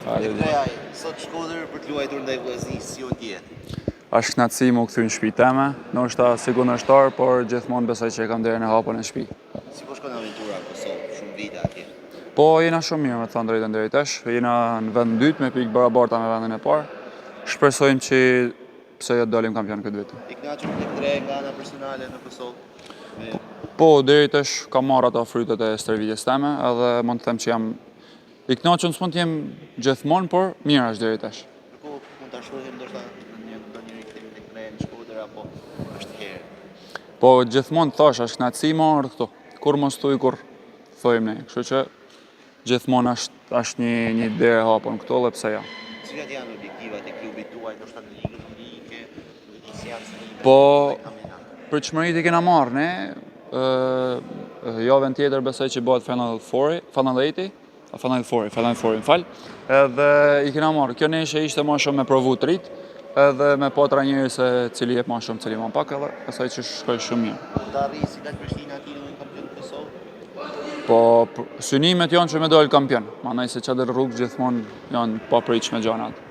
Faleminderit. Sot Shkodër për të luajtur ndaj Vllaznisë, si u ndje? Është kënaqësi me u kthy në shtëpi teme, ndoshta si kundërshtar, por gjithmonë besoj që e kam derën e hapur në shtëpi. Si po shkon aventura në Kosovë, shumë vite atje? Po, jena shumë mirë, me të thënë drejtën deri tash. Jena në vend dytë me pikë barabarta me vendin e parë. Shpresojmë që pse jo të dalim kampion këtë vit. I kënaqur tek tre nga ana personale në Kosovë? Me... Po, deri tash kam marrë ato frytet e stërvitjes teme, edhe mund të them që jam I kënaqun s'mund të jem gjithmonë, por mirë është deri tash. Po mund ta shohim ndoshta në një ndonjë rikthim tek ne në Shkodër apo është herë. Po gjithmonë thash, është kënaqësi me ardhë këtu. Kurrë mos thuj kurrë thojmë ne. Kështu që gjithmonë është është një një derë e hapur këtu dhe pse jo. Cilat janë objektivat e klubit tuaj ndoshta në ligën unike, nuk e di si janë synimet. Po pritshmëritë i kena marrë ne, ë javën tjetër besoj që bëhet Final Four, Final 8 Final Four, Final Four, më fal. Edhe i kena marrë. Kjo ndeshje ishte ma shumë me provu të rit, edhe me pa trajneri se cili jep ma shumë, cili ma pak, edhe besoj që shkoi shumë mirë. Do të arrijë si Lak Prishtina titullin kampion të Kosovës? Po, synimet janë që me dalë kampion. Mandej se qatë rrugë gjithmonë janë papritshme gjanat.